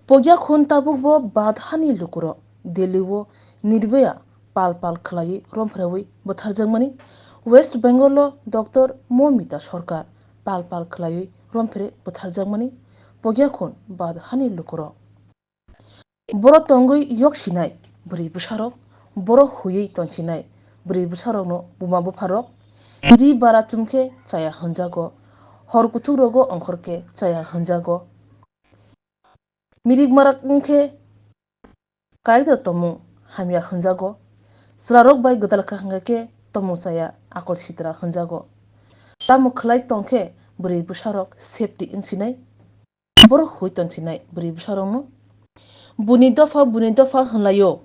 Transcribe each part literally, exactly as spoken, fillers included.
Pogya khun tabukbo Bharat hani lukurok Delhi-o Nirbhaya pal pal khlaiwi romphrewi butharjakmani, West Bengal-o Doctor Momita Sarkar pal pal khlaiwi romphere butharjakmani, pogya khun Bharat hani lukurok. Borok tongwi yok sinai bwrwi bwsarok, borok huiwi tonsinai bwrwi bwsarokno buma bupharok, ri bara chum khe chaya hwnjago, hor kuthukrogo ongkhor khe chaya hwnjago. Mirik marak wng khe kaitor tomung hamya hwnjago, chwlarok bai gwdalkha hwnkha khe tomung chaya akol sitra hwnjago. Tamo khlai tong khe bwrwi bwsarok safety wng sinai, borok hui tong sinai bwrwi bwsarokno. Buni dopha, buni dopha hwnlaio.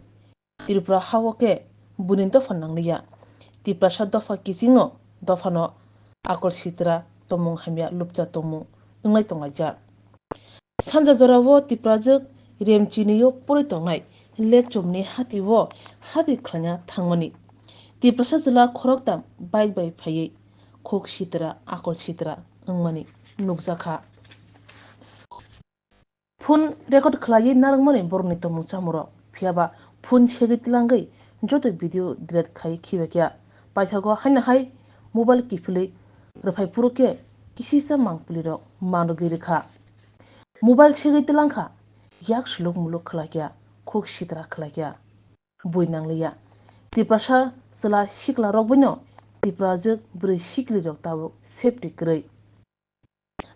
Tripura ha-o khe buni dopha nangliya. Tiprasa dopha kichingno dophano akol sitra, tomung hamya, lupcha tomung wnglai tonglaijak. Sanja jorao Tiprajwk Remchini-o porwi tongnai Lekchomni hati-o hati khlaina thangmani Tiprasa chwla khoroktham bike bai phaiwi khuk sitra, akol sitra wngmani nukjakha. Phone record khlaiwi narwkmani borokni tongmung chamung rok, phiyaba phone segwi tlangwi joto video delete khai khibaikha. Paithago haino hai mobile kiphilwi rwphai phuru khe kisisa mangpili rok manrwgwi rwkha. Mobile segwi tlangkha, yak suluk muluk khlaikha, khuk sitra khlaikha, bui nangliya. Tiprasa chwla sikla rok baino Tiprajwk bwrwi sikli rok tabuk safety kwrwi.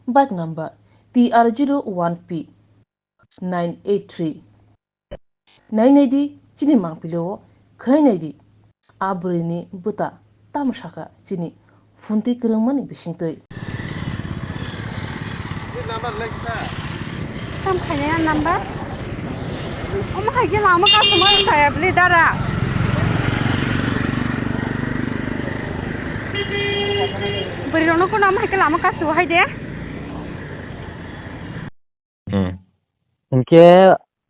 Bike number T R zero one P nine eight three. Nai nai di, chini mangpili o khwnai nai di. A bwrwi ni bwta tamo saka chini phunti kwrwngmani bisingtwi. Tam khaina a number? Omo hai khe lama customer wng thaya bwle dara. Bwrwi rokno kuno omo hai khe lama kasu hai de. Hmm. Hinkhe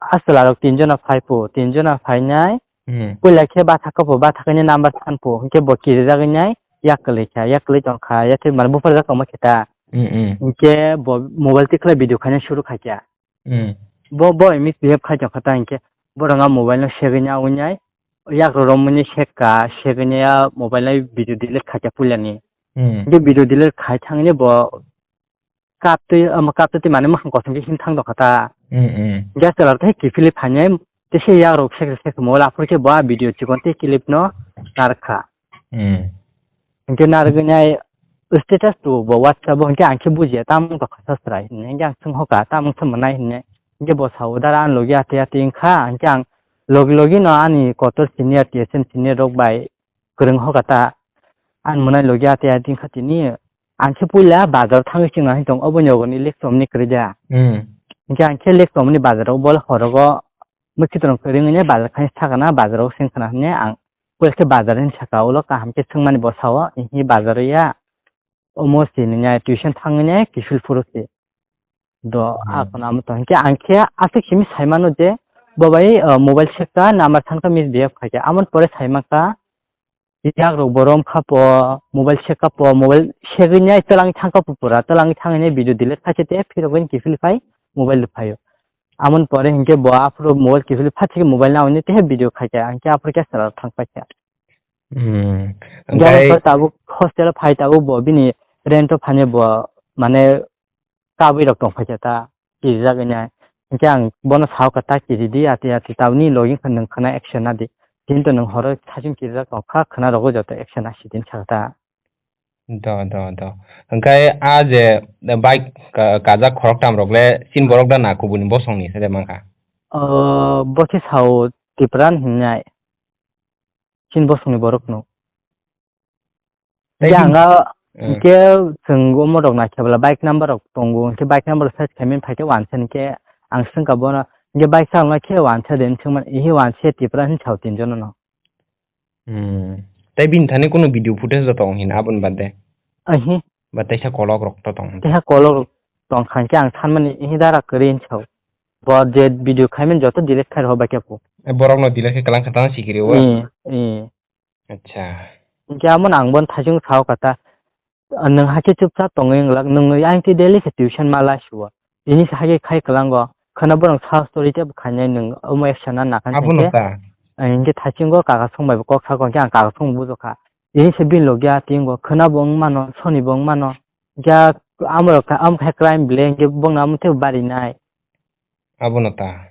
a chwla rok tin jona phai po, tin jona phainai. Hmm. Puila khe bathak po, bathak ni number than po, hinkhe bo kirijagwi nai yak kwlwi kha, yak kwlwi tong kha, yathwi mane bupharjak tongma khe ta. Hmm, hmm. Hinkhe bo mobile tikhlai video khaina suru khai kha. Hmm. Bo, bo misbehave khai tong kha ta hinkhe borok a mobile no segwi nai, yak rw romwi ni sek ka, segwi nai a mobile no video delete khai kha puila ni. Hmm. Hinkhe video delete khai thangwi ni bo kaptwi, omo kaptwi twi mane mwkhang kosom khe him thang tong kha ta. Hmm, hmm. Gas chwla tei kiphilwi phainai tei se yak rok sek sek mobile aphuru khe bo a video chikon tei clip no narwk kha. Hmm. Hinkhe narwgwi nai status tu bo WhatsApp o hinkhe ang khe bujiya tamung tong kha sasrai hinwi hinkhe ang swng hoka tamung se mwnai hinwi hinkhe bo sao dara ani logi ati ati wngkha hinkhe ang logi logi no ani kotor senior T S M senior rok bai kwrwng hoka ta ani mwnai logi ati ati wngkha tini ang khe puila bazar thangwi chwng nai tong obo ni ogo ni lekchom ni kwrwi da. Hmm. Hinkhe ang khe lekchom ni bazar o bole horogo mwkhitwrwng kwrwngwi bazar khai sakana bazar o seng khna hinwi ang puila khe bazar hinwi saka ulo kaham khe swngmani bwsao hinkhe bazar o ya omo sini nai tuition thangwi nai kiphil phuru se do. Hmm. Akhon amo to hinkhe ang khe aswk simi saimano je bo bai, uh, mobile sekha number thankha misbehave khaikha amoni pore saimankha. Yak rok bo rom kha po, mobile sek kha po, mobile segwi nai twlang thang kha po pura, twlang thangwi nai video delete khai khe te phirogwi kiphil phai mobile rw phaio. Amoni pore hinkhe bo aphuru mobile kiphil pha thik mobile nawi nai te video khai kha, hinkhe aphuru khe sara thang pai kha. Hmm. Hinkhe abo pore tabuk hostel o phai tabuk bo bini rent o phani bo mane kabwi rok tong phai kha ta, kirijagwi nai. Hinkhe ang bono sao kha ta kiridi, ati ati tabukni logi wngkha nwng khwna action nadi. Kintu nwng horo saichung kirijak tong kha, khwna rogo joto action nasi din sa kha ta. Do, do, do. Hinkhe a je bike ka-, kajak khoroktham rok le chini borok da na kubuni bosongni se de mankha? O, bo khe sao Tipran hinwi nai. Chini bosongni borokno. Tei hinkhe ang a, hmm, hinkhe chwng omo rok naikhe bwla bike number rok tongo, hinkhe bike number rok search khaimani phaikhe wansa hinkhe ang swngkha bono, hinkhe bike chalaina khe wansa de hinwi swngmani, ehe wansa Tipra hinwi sao tin jono no. Hmm. Tei bini thani kunu video footage rok tong hin aboni bade? Ahi. Ba teisa kolok rok to tong? Teisa kolok rok tong kha hinkhe ang sanmani ehe dara kwrwi hinwi sao. Bo je video khaimani joto delete khai rw bai khe po. E borok no delete khe kwlang kha tang sikiri o? Ee, ee. Acha. Hinkhe amo ang bono thaichung sao kha ta, nwng hakhe chupchap tongwi wng glak, nwng yang khe daily khe tuition ma lai sio. Tini se hakhe khai kwlango, khwna borok sa story tei bo khainai nwng omo action na nakha Abono hinkhe, ta. Hinkhe thaisingo kaga song bai bo kok sako hinkhe ang kaga song bujokha. Ini se bini logia tingo khwna bo wng mano, soni bo wng mano. Hinkhe amorok kha, amo khe crime ble hinkhe bongno amo tei barinai. Abono ta.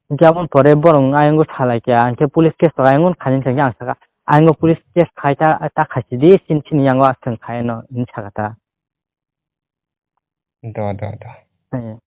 Hinkhe aboni pore borok ayang salai kha, hinkhe police case tok ayang khaini hinkhe ang saka, ayang police case khai ta, ta khaisidi, sin sini yango aswng khaino, hinwi saka ta. Do, do, do. Eh.